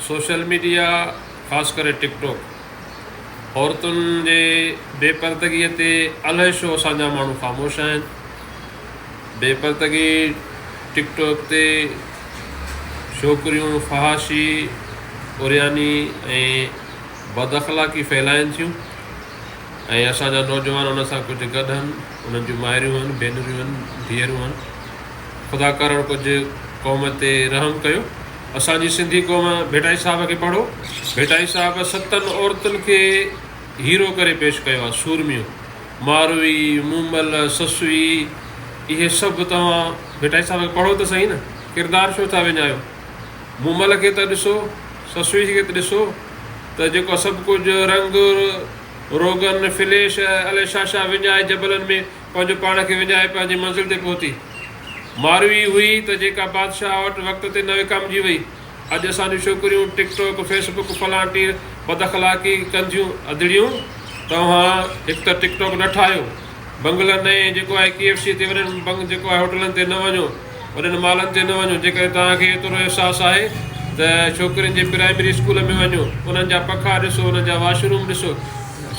Social media خاص ڪري ٽڪ talk عورتن جي بي پردگي تي الائي ڇو اسان جا ماڻهو خاموش آهن. بي پردگي ٽڪ ٽاڪ تي ڇوڪريون فحاشي، عرياني ۽ بد اخلاقي ڦهلائين ٿيون ۽ اسان جا نوجوان ان سان ڪجهه گڏ هن، انهن جون مائريون هن، ڀينريون هن، ڌيئرون هن. خدا ڪارڻ ڪجهه قوم تي رحم ڪيو. اسان جي سنڌي قوم ڀٽائي صاحب کي پڙهو. ڀٽائي صاحب ستن عورتن کي هيرو ڪري پيش ڪيو آهي، سورميون، ماروي، مومل، سسئي، اهي سڀ توهان ڀٽائي صاحب کي پڙهو ته سهي نه، ڪردار ڇو ٿا وڃايو؟ مومل کي ته ڏسو، سسئي کي ته ڏسو ته جيڪو سڀ ڪجهه رنگ، روغن، فليش، الائي ڇا ڇا وڃائي جبلن ۾ پنهنجو پاڻ کي وڃائي پنهنجي منزل تي پهتي. ماروي هئي ته جيڪا بادشاهه وٽ وقت تي نه وڪامجي وئي. اڄ اسان جون ڇوڪريون ٽڪ ٽاڪ، فيس بڪ فلان ٽير بد اخلاقي ڪن ٿيون. ادڙيون توهان هڪ ته ٽڪ ٽاڪ نه ٺاهيو. بنگلن ۽ جيڪو آهي ڪي ايف سي تي وڏن بنگ جيڪو آهي هوٽلن تي نه وڃو. وڏن مالن تي نه وڃو. جيڪڏهن توهان کي ايترو احساس آهي ته ڇوڪرين جي پرائمري اسڪول ۾ وڃو. انهن جا پکا ڏسو، انهن جا واش روم ڏسو.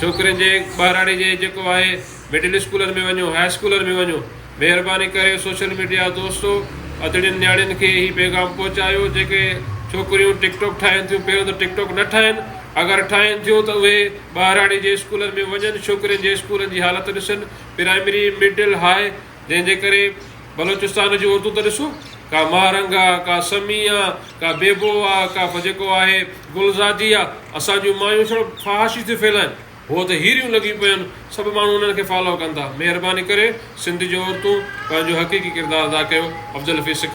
ڇوڪرين جي ٻهراڙي جي جيڪو آهي مڊل اسڪولن ۾ وڃو، هاء اسڪولن ۾ وڃو. مهرباني ڪري سوشل ميڊيا دوستو ادڙين نياڻين کي هي پيغام پهچايو جيڪي ڇوڪريون ٽڪ ٽاڪ ٺاهين ٿيون پهريون ته ٽڪ ٽاڪ نه ٺاهين اگر ٺاهين ٿيون ته اهي ٻهراڙي جي اسڪولن ۾ وڃن ڇوڪرين جي اسڪولن جي حالت ڏسن پرائمري مڊل هاء جنهن جي ڪري بلوچستان جون عورتون ته ڏسو ڪا ماهرنگ آ ڪا سمي آ ڪا بيبو آ ڪا جيڪو آهي گلزادي آ اسان جون مايون ڇڙو فحاشي ٿيون ڦهلائن. هو ته هيريون لڳيون پيون آهن سڀ ماڻهو انهن کي فالو ڪن ٿا مهرباني ڪري سنڌ جون عورتون پنهنجو حقيقي ڪردار ادا ڪيو عبدالحفيظ سڪندر.